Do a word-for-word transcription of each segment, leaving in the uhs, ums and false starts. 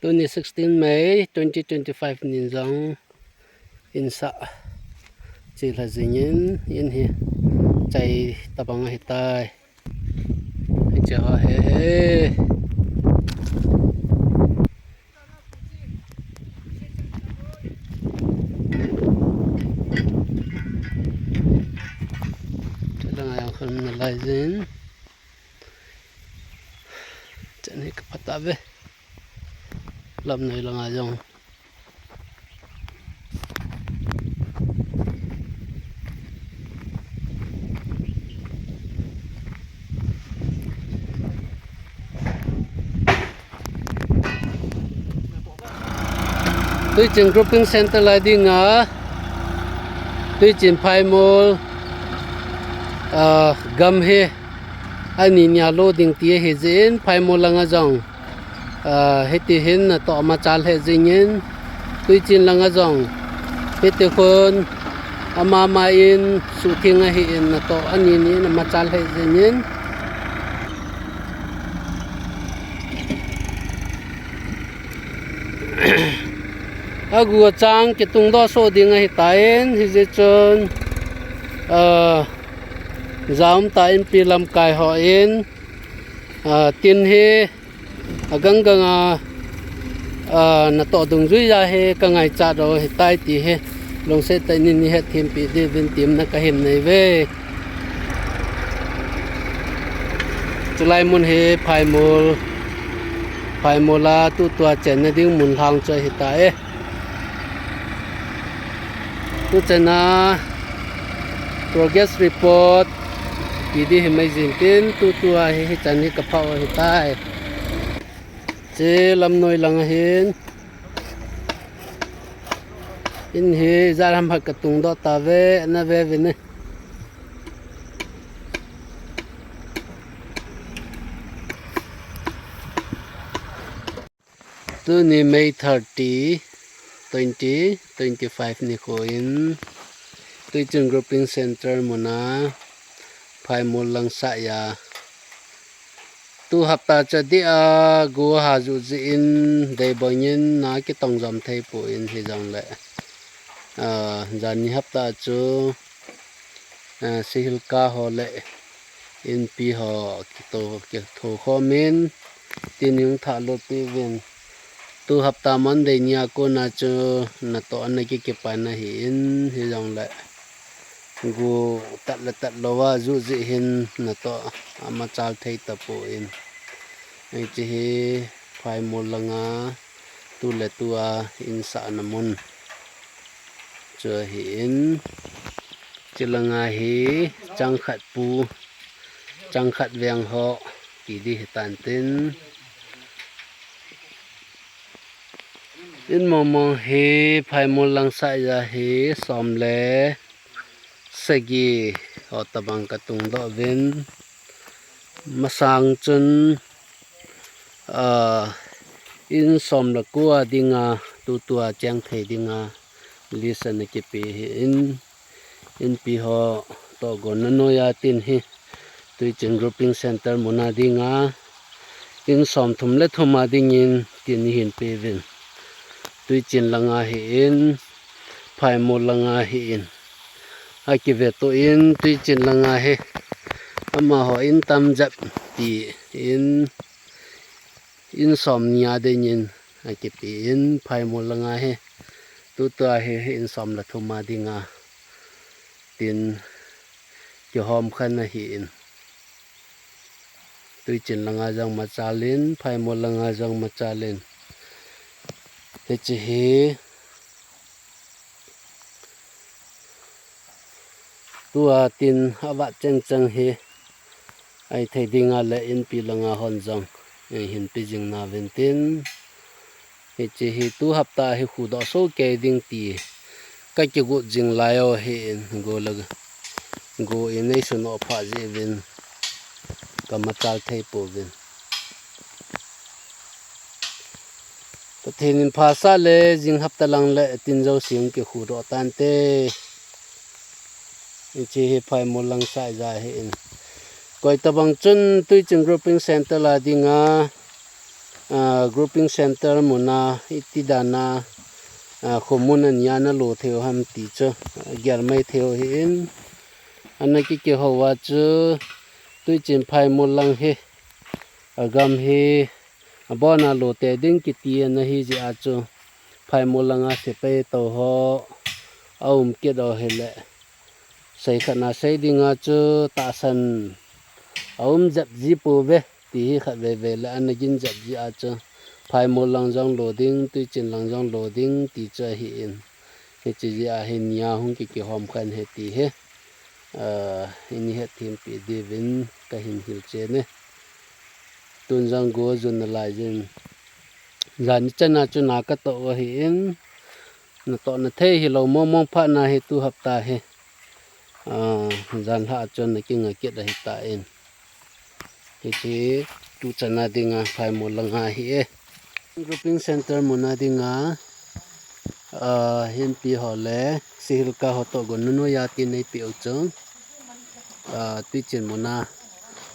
Tuni sixteen May twenty twenty-five ni jong insah chilha jingin, in hi chai tabang ahitai. Hiche ho hi. Chelanga jong khun nalai jin. Chan hi kapha tave. Lamnoi langa jong. Tuichin Grouping Center lai dinga, Tuichin Phaimol, ah, gam hi ani nia lo ding ti ahi jin, Phaimol langa jong, ah, hiti hin natoh amachal lheh jingin, Tuichin langa jong hiti khun amama in suhtheng ahin natoh ani ni in amachal lheh jingin. Agu achang kitungdoh soh ding ahitan, hijeh chun, ah, jaum ta inpi lamkai hon, ah, tin hi agang ganga, ah, natoh dungjui a hi kangaichat u ahitai ti hi lungset tah in nei hetthem peh diuvin temna kahin nei uve. Chulai mun hi Phaimol, Phaimol a tutua chenna ding mun lhang chu ahitai. Tuchan a progress report pe ding himai jin tin, tutua hi hichan hi kapha u ahitai. Che lamnoi lang ahin, in hi ijat ham khat katungdoh tave, nave uvin e. Tuni May thirty, twenty twenty-five nikho in, Tuichin Grouping Center muna Phaimol lang sah a, tu hapta cha dia go ha ju jin, deibang in na kitong jom thei pon hijongle, ah, janhi hapta chu, ah, sihil ka ho le inpi ho kito, kitho khomin, tin jong tha lut uvin. Tu hapta Monday nia kona chu natoh ana kikipan ahin, hijongle go tat le tat lou a ju jeh hin natoh amachal thei tapon. Hiche hi Phaimol langa tu le tua insahna mun chu ahin, chulanga hi changkhat pu, changkhat veng ho ti ding hitan tin, in mong mong hi Phaimol lang sah a hi som le sagi ho tabang katungdoh uvin, masang chun, ah, in som le ko a dinga tutua cheng thei dinga list ana kipe ahin, inpi ho tohgon na noiya tin hi Tuichin Grouping Center muna dinga in som thum le thum a dingin tin hin pe uvin. Tuichin langa hin, Phaimol langa hin, akiveto in Tuichin langa hi amaho in tam jep ti in, in som ni a dingin akipe in, Phaimol langa hi tutua hi in som le thum a dinga tin kihom khen ahin, Tuichin langa jong machal in, Phaimol langa jong machal in, hiche hi tua tin avat cheng cheng hi ahithei dinga le inpi langa hon jong hin pe jing nauvin tin, hiche hi tu hapta hi khudoh soh kei ding ti kakigot jing lai u ahin, go le go in eisun ophah jeh uvin kamachal thei pouvin. Pathen in phasah le jing hapta lang le tin jouse hung kikhudoh tante. Hiche hi Phaimol lang sah a ahin, koi tabang chun Tuichin Grouping Center a dinga ah, grouping center muna iti dana, ah, khomun ania nalo theiu ham ti chu, ah, gelmai theiu ahin. Ana kikihou a chu Tuichin Phaimol lang hi, agam hi, abona lote ding kiti ana hi jeh a chu, Phaimol langa sepai tou ho, aum kit u hile. Seikhat na sei dinga chu tahsan aum jep ji pouve, ti hi khatvei vei le ana gin jep ji a chu, Phaimol lang jong lo ding, Tuichin lang jong lo ding, ti chu ahin. Hiche jeh a hi nia hung kikihom khan ahi ti hi, ah, ini hetthempi diuvin kahin hilchen e. Tun jong go jun nalai jin. Jan ichan a chu na katoh u ahin. Natoh nathei hilou mong mong phat na hi tu hapta hi. Ah, jan lha a chun nakinga kit ahitan. Hiche tuchan a dinga Phaimol langa hi e. Grouping center muna dinga, ah, hinpi ho le, Sihilka ho toh gon nunoi a tin neipeh u chu. Ah, Tuichin muna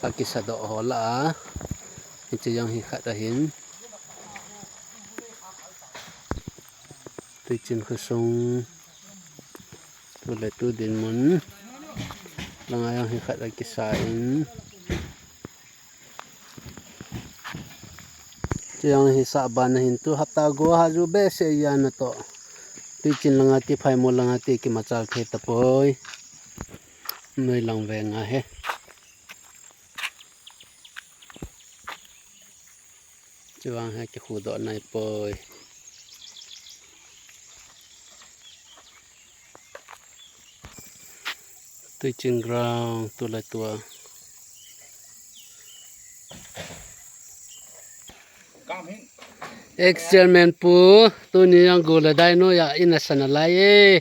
akisadoh ho lah a. Hiche jong hi khat ahin. Tuichin khosung. Tu le tu dinmun. Langa jong hi khat akisa in. Chujong hi sahban ahin tu hapta go haju behseh a natoh. Tuichin langa ti Phaimol langa ti kimachal thei tapoi. Noi lang veng ahi. Chuvang hi kikhudoh naipoi. Tuichin ground tu le tua. Ex chairman pu, tuni jong go le dai noiya ina sana lai e.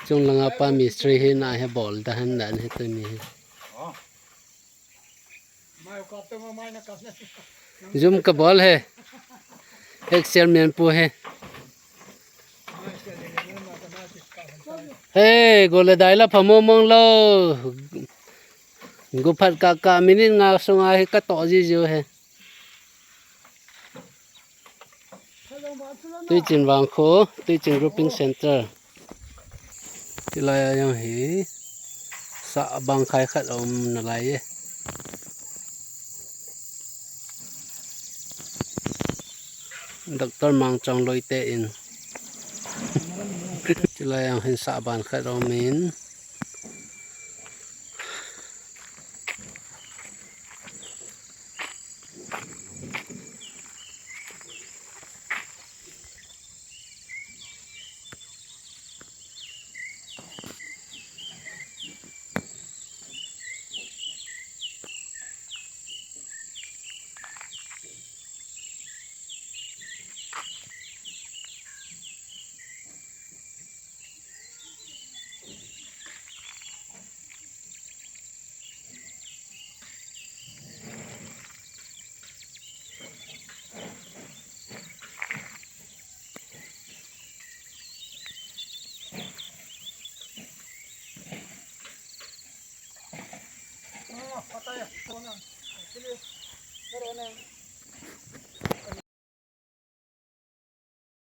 Chung langa pa mistri hi na hi bol da han dan hi tuni hi. Jum kabol he. Ex chairman pu he. He, go le dai la pha mong mong lou. Go phat kaka minute nga sunga hi katoh ji jiu he. Tuichin vangkho, Tuichin grouping center. Tilai a jong hi sahbang khai khat aum nalai e. Doctor Mangchong loite in. Tilai a jong hin sahbang khat aum in.